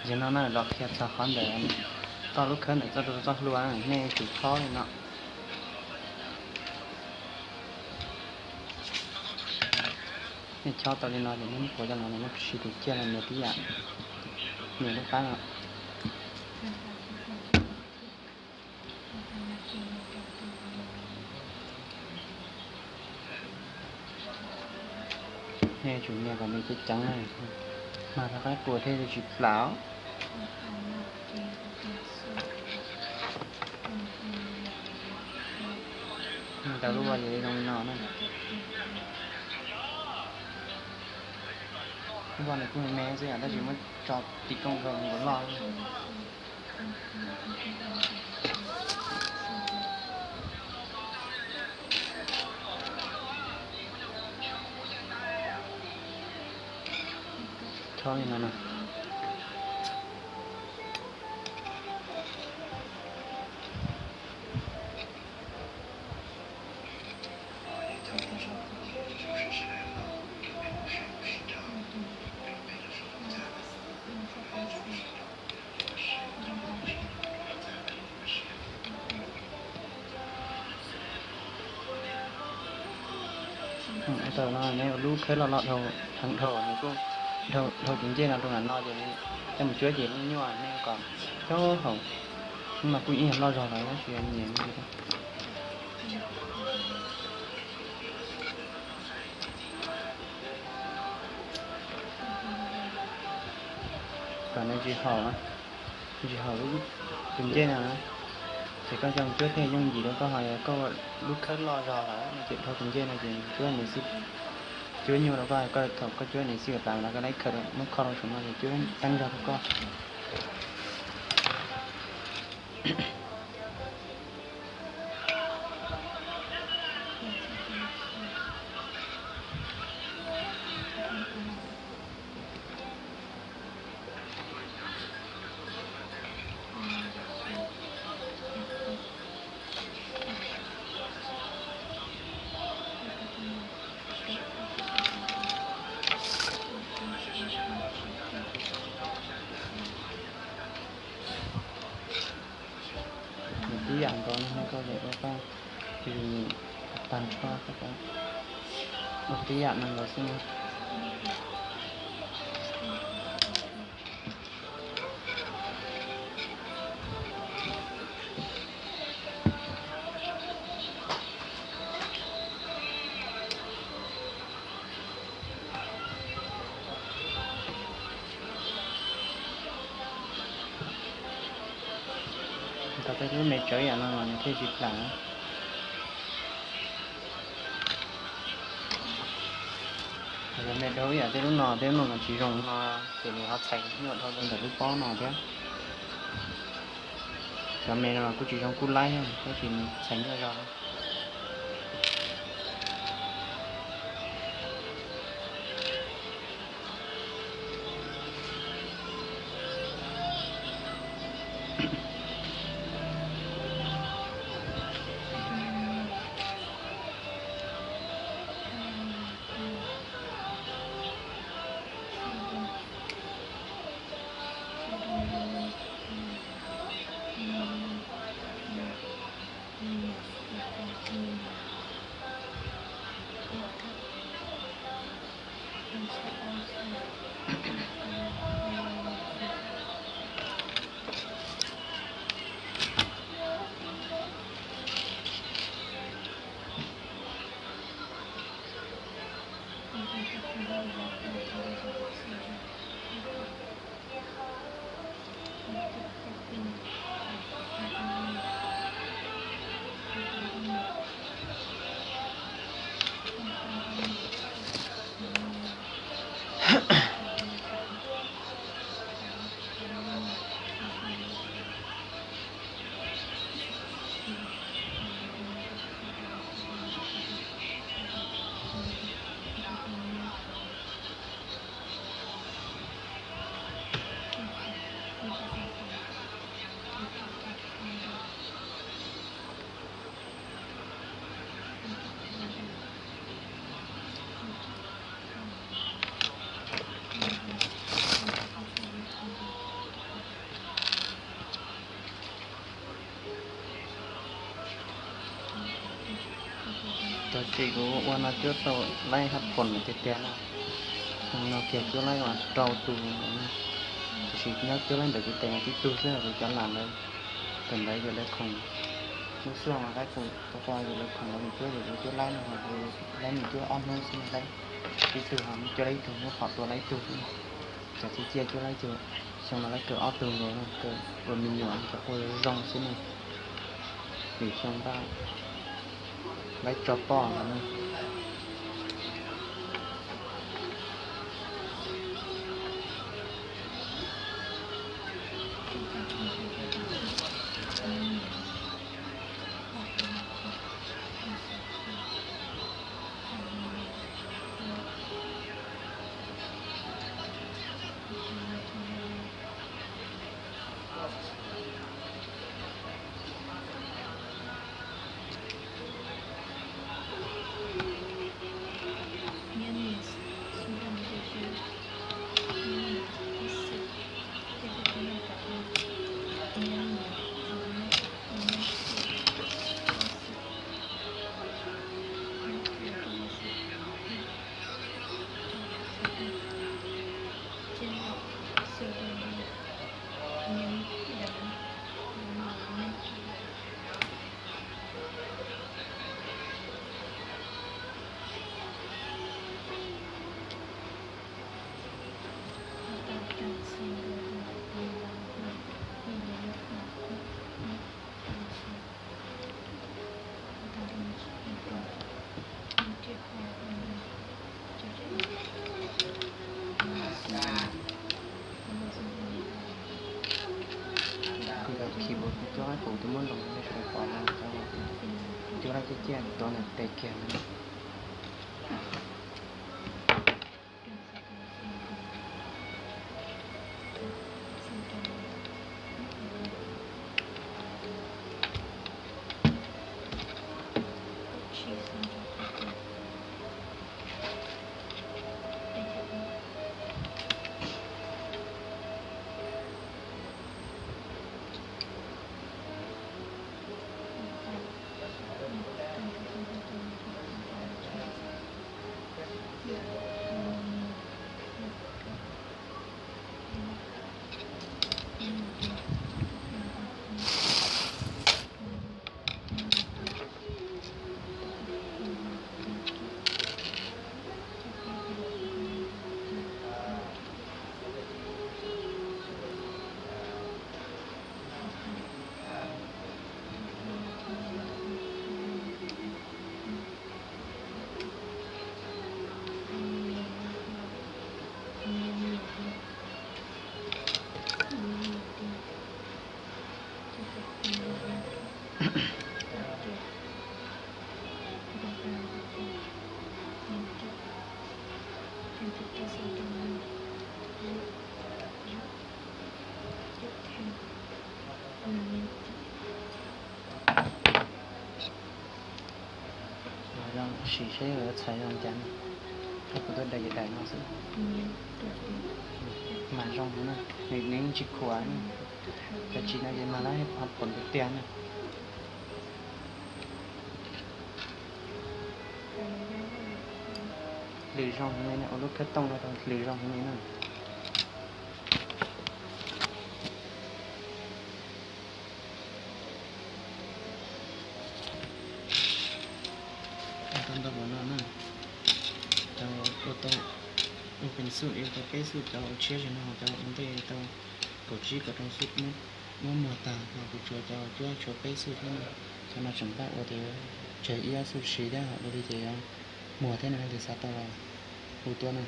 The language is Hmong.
Yog no na los qhia txog qhov ntawm toj lub khawb ntawm txoj, txoj hlua, nej tsum chob li no. Nej chob tau li no ces nej muab quav coj los, nej muab siv tus ciaj los nias tib yam, nias lub qab no. Nej tsum nias kom nws ceev ceev na, mag rau qaib qua thiaj li tsis plam. Tau lub voj ces zoo li no na. Lub voj nws kuj me xwb yom, tab sis muab tso tim koom nkaus nkaus loj. Chob li no na. Tau no nws ua lub khawb loj loj dhau, heev dhau, nws kuj dhau, dhau tus ncej no rau nram no ces nws coj mus cuab ces nyuaj nyuaj, nej kom coj hauv. Hnub no kuj ib yam loj zog lawm tab sis nyiam li. Kom nws tsis haum, tsis haum lub tus ncej no na, ces koj coj mus cuab thiaj yooj yim rau koj. Ho yog koj lub khawb loj zog lawm no ces dhau tus ncej no ces cuab nws xij, cuab nyuaj rau koj. Koj thaum koj cuab nws xij tas no koj laib khaws muab kho rau saum no ces cuab teeb zog rau koj. Nws tib yam nkaus no, nej koj lem ua koj, tag nrho koj ua tib yam no nkaus xwb na. Tau tej lub me tsawv yam no mas nws thiaj tsis plam. Cov me dhau ib yam tej lub no, tej lub no mas tsis zoo no, ces nws ho txhais nyuaj dhau ntawm lub pob no thiab. Cov me no los kuj tsis zoo kuj laib, tab sis nws txhais nyuaj zog. Ces kuv ua no cuab tau laib hab pom tiag tiag no. No kiag cuab laib uas rau tus, tiam sis nyob cuab laib ntawm kuv tes tib tug xwb, kuv cov lam ntawd, tus ntawd yog lawv khoom, lub xub mas laib kuv tau yog lawv khoom lawv mus cuab, yog kuv cuab laib no, laib mus cuab ob hnub xwb no laib tib tug, ho muab cuab laib ib tug, muab phom tua laib ib tug xwb. Cov txiv ciaj cuab laib ces xyoo no laib kawg ob tug nkaus no, kawg ua me nyuam cov quaj zoo xwb ne. Vim xyoo npaj laib tso poj no na. Kuv cov keyboard kuv cuab laib kuv twb muab nroos rau nej sawv daws pom no, cov kuv cuab laib ciaj ciaj tuav ntawm tes kiag no. Sim saib yuav txhais zoo cas ne. Kuv tuaj daim daim no xwb. Mas zoo heev na, nws yeej tsis khuam. Cov tsis no ces mas lawv ho pom tiag tiag na. Lwm zoo heev li na, ua lub kab tooj no rau lwm zoo heev li na. Tau ntau npaum no na. Cov ua tau, ua pees xwb, ua tau peb xwb, cov ua tshiab zog no, cov ua ntej tau kaum tsib kaum rau xwb, muab muag tag no, kuv tsuas cov cuab tshuav peb xwb thiab na. Cov no tseem npaj ua tias tseg ib ob xub siv thiab, ua li ces yuav muag thiab no, leej twg xav tau los hu tuaj na.